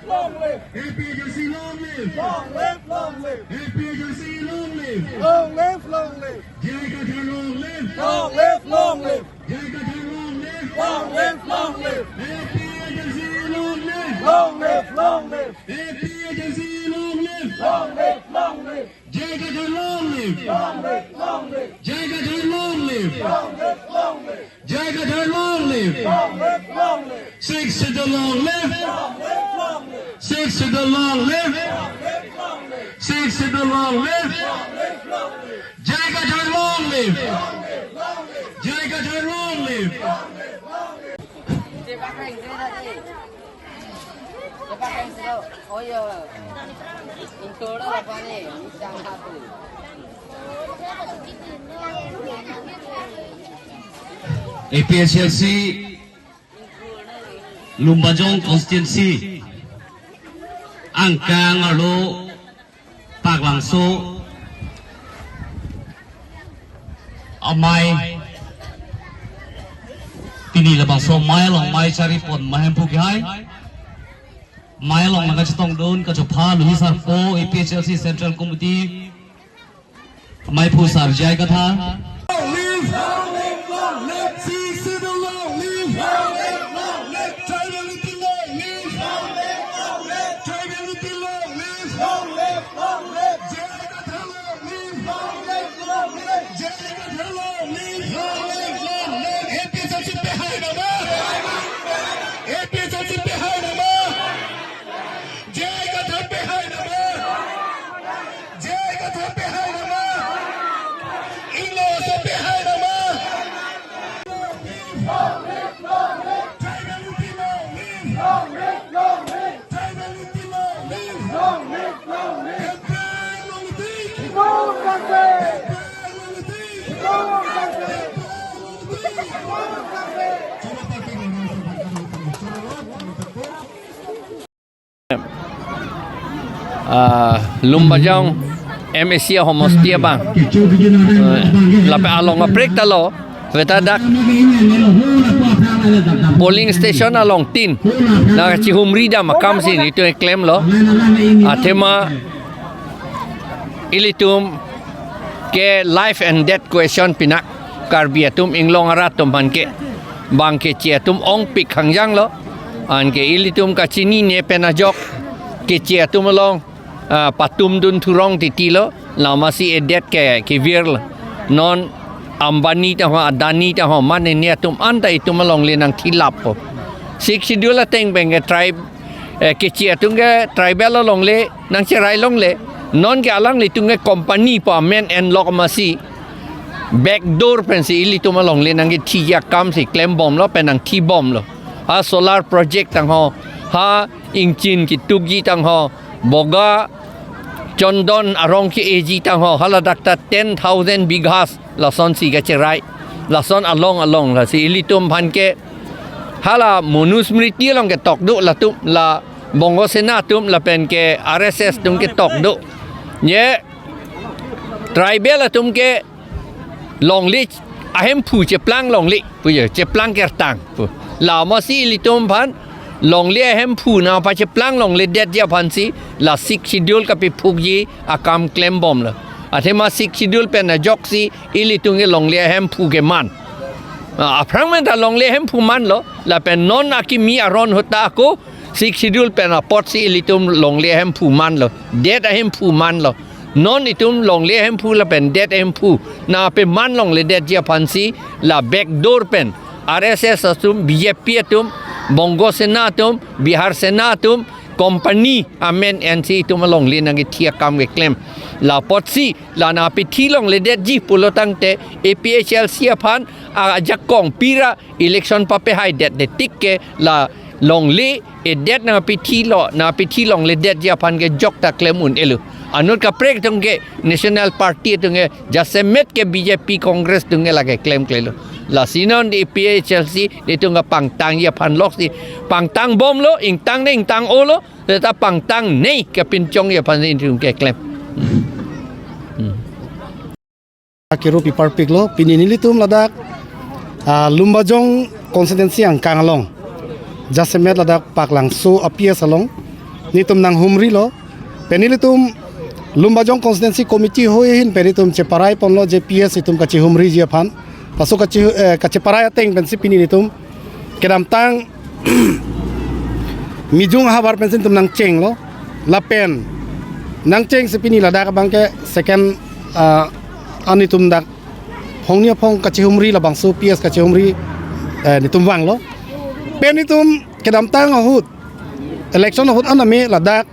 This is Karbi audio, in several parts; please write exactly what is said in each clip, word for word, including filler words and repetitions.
Long live! A P H L C long live! Long live, long live! A P H L C long live! Long live, long live! J I Kathar long live! Long live, long live! J I Kathar long live! Long live, long live! A P H L C long live! Long live, long live! A P H L C long live! Long live, long live! J I Kathar long live! Long live, long live! J I Kathar long live! Long live, long live! J I Kathar long live! Long live, long live! Sixth Schedule long live! Long live, long live! Sixth Schedule long live! Long live, long live! Sixth Schedule long live! Long live, long live! J I Kathar long live! Long live, long live! J I Kathar long live! Long live, long live! A P H L C Lumbajong constituency angkang arlo Paklangso amei pini labangso amei along amei charipon mahemphu kehai. Amei along nangkachetongdun kachopha Louis Sarpo, A P H L C Central Committee, ameiphu Sar J I Kathar. Long live! Long live! Long live! Sixth Schedule long live! Long live! Long live! Tribal unity long live! Long live! Long live! Tribal unity long live! Long live! Long live! J I Kathar long live! Long live! Long live! J I Kathar long live! Long live! Long live! A P H L C pehai nama! A P H L C pehai nama! J I Kathar pehai nama! J I Kathar pehai nama! Inglo aso pehai nama! Ah, Lumbajong M A C ahomosti abang. Eh, lapen along kaprek ta lo, beta dak polling station along tin. Nangkachihumri dam akam si nelitum keklemlo. Athema ilitum ke life and death question pinak Karbi atum inglong arat atum aphan ke bang Keche atum ongpik hangjang lo. Anke ilitum kachinine pen ajok Keche atum along, ah, patumdun thurong titi lo. Lamasi edet ke kevir lo. Non Ambani ta ho, Adani ta ho, mane ne atum anta itum alongle nangthilappo. Sixth Schedule ateng pen ke tribe, eh, Keche atum ke tribal alongle nangcherai longle. Non ke alanglitum ke company pu amen enlok masi backdoor pensi ilitum alongle nangkethiji akam si klembomlo pen nangthibomlo. Ha solar project tang ho, ha ingchin ketukji tang ho, boga chondon arong ke-eji tang ho, haladak ta ten thousand bighas lasonsi kacherai. Lason along along lasi ilitum aphan ke hala Manusmriti along ketok do latum, la Bongo Sena atum lapen ke R S S atum ketok do. Ye tribal atum ke longle ahemphu cheplang longle puye, cheplang kertang pu. Lamasi ilitum aphan longle ahemphu nangpacheplang longledetji aphansi la Sixth Schedule kapephukji akam klembomlo. Athema Sixth Schedule pen ajoksi ilitum ke longle ahemphu keman. Ah, aphrang pen ta longle ahemphu manlo, lapen non akimi aron ahut ta ako Sixth Schedule pen apotsi ilitum longle ahemphu manlo, det ahemphu manlo. Non itum longle ahemphu lapen det ahemphu nangpeman longledetji aphansi la backdoor pen R S S atum, B J P atum, Bongo Sena atum, Bihar Sena atum, company amen ensi itum alongle nangkethi akam keklem. La apotsi la nangpethi longledetji pulo tangte A P H L C aphan ajakong pira election papehai det de tik ke la longle edet nangpethilo, nangpethi longledetji aphan ke jokta klem un-elo. Anut kaprek atum ke National Party atum ke jasemet ke B J P Congress atum ke lake klemklelo. Lasi non A P H L C itum ke pangtangji aphan loksi pangtangbomlo, ingtang ne ingtang-olo, seta pangtang ne kepinchongji aphan itum keklem. Hmm. Kero piparpiklo, pini nelitum ladak, ah, Lumbajong constituency angkang along, jasemet ladak Paklangso a-P S along, Netum nanghumrilo. Pen nelitum Lumbajong Constituency Committee ahoi ahin pen netum cheparai ponlo je P S itum kachehumriji aphan. Laso kache, eh, kacheparai ateng pensi pini netum kedamtang Mijung ahavar pensi netum nangchenglo. Lapen nangchengsi pini ladak abangke second, ah, an netum dak phongni aphong kachehumri labangso P S kachehumri, eh, netum vanglo. Pen netum kedamtang ahut, election ahut aname ladak,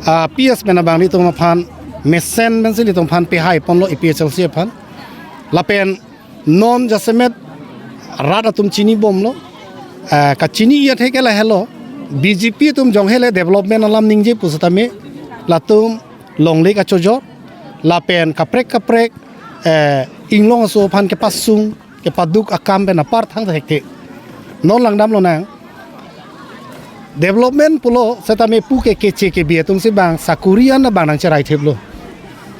ah, P S pen abang netum aphan mesen pensi netum aphan pehai ponlo A P H L C aphan. Lapen non jasemet rat atum chinibomlo, ah, kachini iyat heke lahelo, B J P atum jong hele development alam ningje pusitame, latum longle kachojor, lapen kaprek kaprek, eh, inglong aso aphan kepasung, kepaduk akam pen apar thang thekthe. Non langdam lonang. Development pulo setame puke keche kebi atumsi bang sakuri an abang nangcherai thiplo.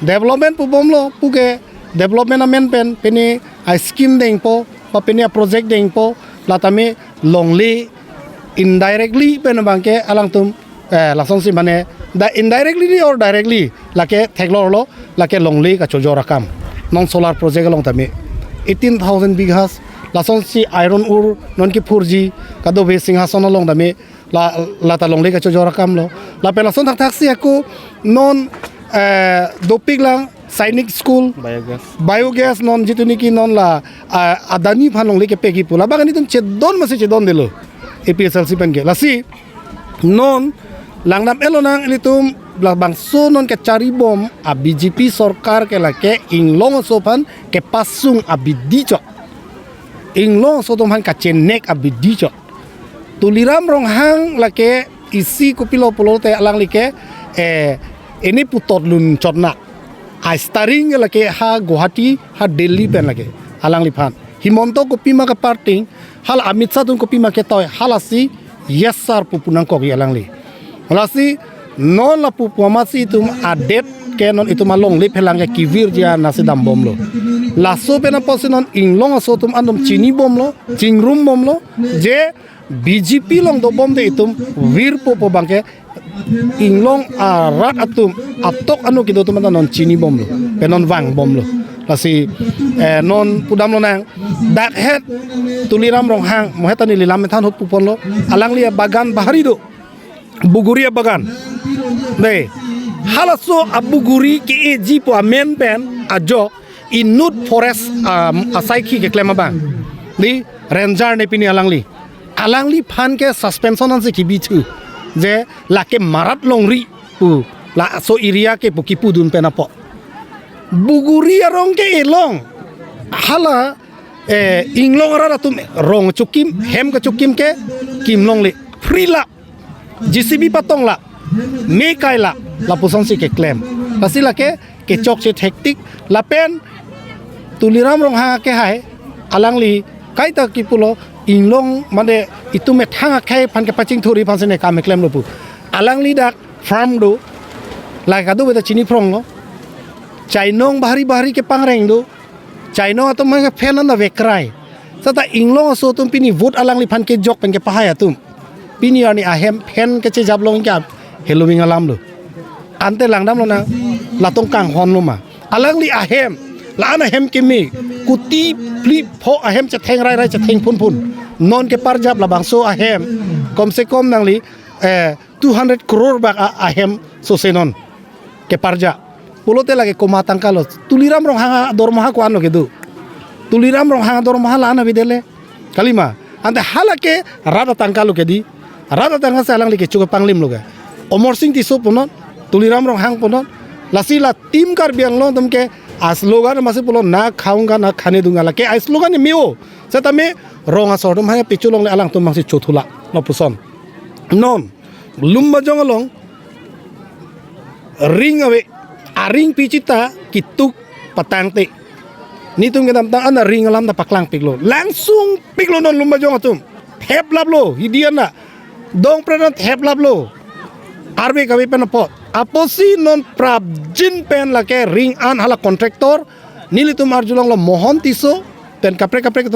Development pubomlo puke development amen pen pini a-scheme dengpo, ba pini a-project dengpo, latame longle indirectly pen abangke alangtum, eh, lasonsi mane, da indirectly or directly lake theklorlo, lake longle kachojor akam. Non solar project along tame eighteen thousand bighas, lasonsi iron ore non kephurji, kadokave Singhason along tame, la, lata longle kachojor akamlo. Lapen lason thakthaksi ako non, eh, dopiklang Sainik School, biogas, biogas non jitu niki non la, ah, Adani aphan longle kepeki pu. Labang netum chedon masi chedondelo A P H L C penke. Lasi non langdam-et lonang ilitum labangso non kecharibom a-B J P sorkar ke lake inglong aso aphan kepasung abidi chot. Inglong aso atum aphan kachenek abidi chot. Tuliram Ronghang lake isi kopilo pulote alangli ke, eh, ini putot lun chotna. A-steering lake ha Guwahati, ha Delhi pen lake alangliphan. Himanta kopima kaparting, hala Amit Shah atum kopima ketoi, halasi yes sir pu pu nangkokji alangli. Lasi non lapu pu amatsi itum adet ke non itum alongle phelang ke kevirji anatsi dambomlo. Laso pen apotsi non inglong aso atum atum chinibomlo, chingrumbomlo, je B J P along dobom te itum virpo pu abangke inglong arat atum atok anu kedo atum anta non chinibomlo, pen non vangbomlo. Lasi, eh, non pudam lonang, dak het Tuliram Ronghang, mo het ta neli lam methan ahut puponlo, alangli abagan bahari do, buguri abagan. Dei, halaso abuguri ke-eji pu amen pen ajok inut forest, um, asaikhi keklem abang. Dei, ranger ne pini alangli. Alangliphan ke suspension ansi kebi thu. Je lake marat longri pu, laso area ke pu kipudun pen apot. Buguri arong ke elong. Hala, eh, inglong arat atum rong chokim, hem kechokim ke kimlongle. Free la, J C B patong la, me kai la, lapusonsi keklem. Lasi lake kechokche thektik, lapen Tuliram Ronghang ke hai, alangli kaita kipulo, inglong mane itum methang akhei aphan kepachingthurji aphansi ne kam keklemlo pu. Alangli dak farm do, lake kadokave ta chini phronglo. Chainong bahari bahari kepangreng do. Chainong atum aphan ke fan anta vekrai. Seta inglong aso atum pini vote alangliphan kejok pen kepahai atum. Pini arni ahem fan kechejap long ke heloming alam lo. Ante langdam lonang, latong kanghon lo ma. Alangli ahem, la-an ahem keme, kuti phli pho ahem chetheng rai rai chetheng phun phun. Non keparjap labangso ahem, kom se kom nangli, eh, two hundred crore bak a-, ahem sose non keparja. Pulote lake komat tangka lo. Tuliram Ronghang adormaha ko-an lo kedo. Tuliram Ronghang adormaha la-an avedetlo. Kalima. Ante halake rat atangka lo kedi. Rat atangka si alangli kecho kepanglim lo ke. Amarsing Tisso punon, Tuliram Ronghang punon. Lasi la Team Karbi Anglong atum ke a-slogan masi pulo na khaunga na khane dunga lake a-slogan ni meo. Setame rong asor atum hai pichu longle alangtum mangsi chothula. Lapuson. Non, Lumbajong along ring ave, aring pichita kituk patangte. Netum kedamtang an aring alam ta paklangpiklo. Langsungpiklo non Lumbajong atum. Theplaplo, hidi an na. Dongpren an theplaplo. Arve kave pen apot. Apotsi non prapjin pen lake ring an hala contractor. Nelitum arjulonglo Mohon Tisso pen kaprek kaprek